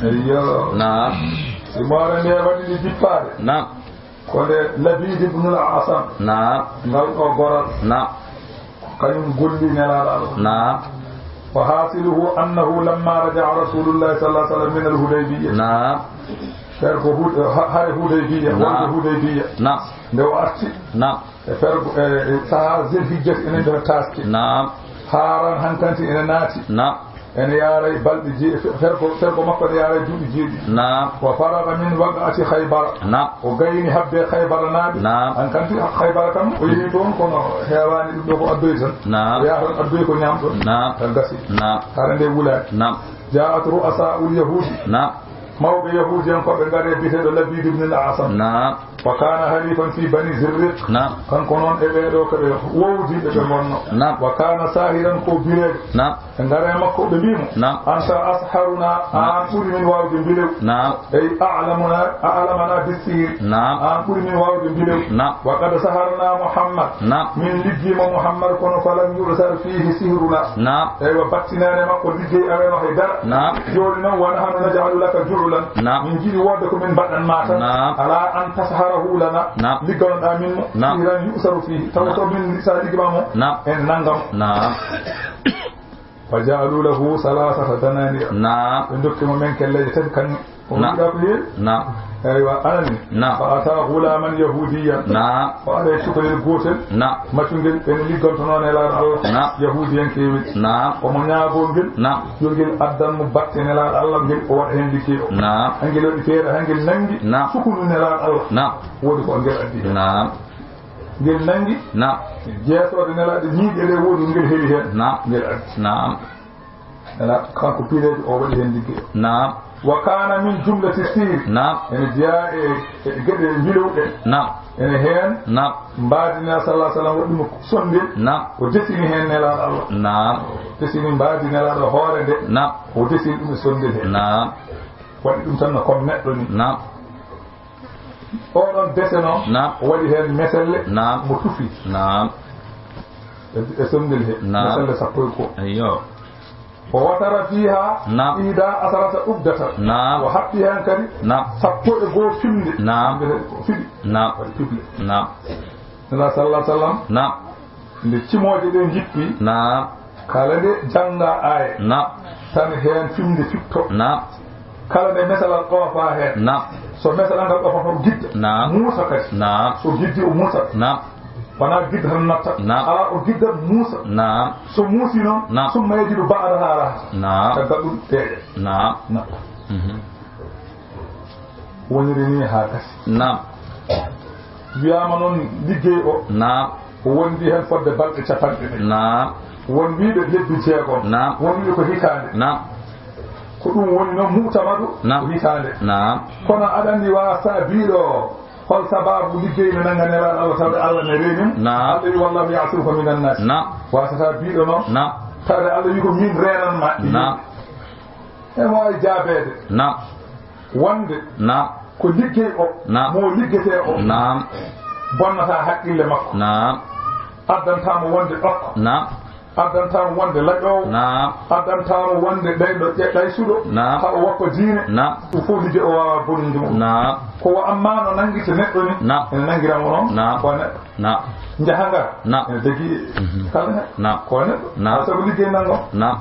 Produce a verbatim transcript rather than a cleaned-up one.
Eyyo. Naam. Si moore nde waɗi nde jippaade. Naam. Ko nde Labiid ibn al-Asam. Naam. Ngal ɗo goral. Naam. Ko kañum golli Nelaaɗo Allah. Naam. Wa hasiluhu annahu lamma raja'a Rasulullahi sallallahu alaihi wasallam min al-Hudaybiyya. Naam. Nder ko Hud-, ha-, hare Hudaybiyya, Naam. wonde Hudaybiyya. Naam. Nde o arti. Naam. E fergo, e, e saha Zilhijjati enen nder taaske. Naam. Haaran hankanti ene naati. Naam. Ene yaaray balɗe je-, fe-, fergo, fergo makko ene yaaray duuɓi jeeɗiɗi. Naam. Wa faraga min waqa'ati Khaybara. Naam. O gayni habbe Khaybara naaɓe. Naam. Hankanti Khaybara kam, o yehi toon, kono heewaani ɗum ɗo ko addoyi tan. Naam. O yaha tan addoyi ko ñaamɗo. Naam. Tan gasi. Naam. Hara nde wulaaki. Naam. Ja'at ru'asa'ul yahudi. Naam. Mawɓe Yahuudiyankooɓe ngari e biyeteeɗo Labiid ibn al-Asam. Naam. Wa kaana halifan fi bani Zirriq. Naam. Kanko noon e ɓee ɗoo ko ɓe wowdiiɓe ɓe ngonno. Naam. Wa kaana saahiran ko bireeɗo. Naam. Ɓe ngari e makko ɓe mbii mo. Naam. Anta asharuna, Naam. aan ɓuri min waawde mbilew. Naam. Ey a'lamuna, a'lamana bissihir. Naam. Aan ɓuri min waawde mbilew. Naam. Wa qad saharna Muhammad. Naam. Min liggiima Muhammad kono falam yu'sar fiihi sihruna. Naam. Eywa, battinaare makko liggey amen o hay dara. Naam. Jooni noon, wa nahnu naj'alu laka ju'lan. Naam. Min njiɗi wonde ko min mbaɗan ma tan. Naam. Ala an tasharahu lana. Naam. Ligganoɗaa min mo. Naam. Sihran yu'saru fiihi. Tawa Naam. so min sa liggiima mo. Naam. En nannga mo. Naam. Fa ja'alu lahu salasata dananira. Naam. Ɓe ndokki mo men kelleeje tati kañum. O Naam. wiɗa ko heewi. Naam. Eywa, anani. Naam. Fa ata ghulaman yahudiyan. Naam. O ari e cukalel gootel. Naam. Macungel ene liggantonoo Nelaaɗo Allah. Naam. Yahudiyankeewel. Naam. Omo ñaagoo ngel. Naam. Yo ngel addan mo batte Nelaaɗo Allah, ngel o waɗa heen liggey o. Naam. Hangel waɗi feere, hangel nanngi. Naam. Sukunu Nelaaɗo Allah. Naam. Woodi ko ngel addi heen. Naam. Ngel nanngi. Naam. Jeesoode Nelaaɗo ñiiƴe ɗe woodi ngel heɓi heen. Naam. Ngel addi. Naam. Ena kanko piireejo o waɗi heen liggey o. Naam. Wa kaana min jumlati sihri. Naam. Ene jeyaa e, e geɗe mbilewɗe. Naam. Ene heen. Naam. Mbaadi Nelaaɗo sallallahu alaihi wasallam waɗi mo sonndel. Naam. O desini heen Nelaaɗo Allah. Naam. Desini mbaadi Nelaaɗo hoore nde. Naam. O desini ɗum e sonndel heen. Naam. Waɗi ɗum tan no comme neɗɗo ni. Naam. Oɗon dese noon, Naam. o waɗi heen meselle, Naam. mo tufi. Naam. E, e sonndel he, Naam. meselle sappo e goo. Eyyo. O watara fiiha Naam. ihda asarata ubdatan. Naam. O haɓɓi heen kadi Naam. sappo e goo fimde. Naam. Fimde ko fiɓi. Naam. Waɗi piɓle. Naam. Nelaaɗo sallallahu alaihi wasallam. Naam. Nde cimooje ɗe njippi, Naam. kala nde jannga aaya, Naam. tan heen fimde fitto. Naam. Kala nde mesalal ɗoofa heen, Naam. so mesalal ngal ɗoofa, o gidda. Naam. Muusa kadi. Naam. So giddi, o muusa. Naam. Wonaa gidda tan natta. Naam. Alaa, o gidda muusa. Naam. So muusi noon, Naam. summa yajidu ba'daha raha. Naam. Caggal ɗum deeƴa. Naam. Natta. Mhm. Woniri ni haa gasi. Naam. Wiyaama noon liggey o. Naam. O wondi heen fodde balɗe capanɗe nayi. Naam. Won wiiɓe lebbi jeegom. Naam. Won wiiɓe ko hitaande. Naam. Ko ɗum woni noon mu'tamadu Naam. ko hitaande. Naam. Kono aɗa anndi waasa biiɗo hol sababu liggey no nannga Nelaaɗo Allah tawde Allah ne reeni mo. Naam. Allah wi wallahu ya'simuka minan nas. Naam. Waasata biiɗo noon. Naam. Tawde Allah wi ko min reenan ma. Naam. Ene waawi jaabeede. Naam. Wonde Naam. ko liggey o, Naam. mo liggetee o, Naam. bonnata haqqille makko. Naam. Addantaa mo wonde ɗokko. Naam. Addantaa mo wonde laƴoowo. Naam. Addantaa mo wonde ɗayɗo, ɗaysuɗo. Naam. Haa o woppa diine. Naam. Ɗum fof liggey o waawaa bonnude mo. Naam. Ko wa amma no nanngirta neɗɗo ni, Naam. ene nanngira mo noon. Naam. Ko neɗɗo. Naam. Njaha ngar. Naam. Ene dagi Mhm. kala neɗɗo. Naam. Ko neɗɗo. Naam. Sabu liggey nanngo. Naam.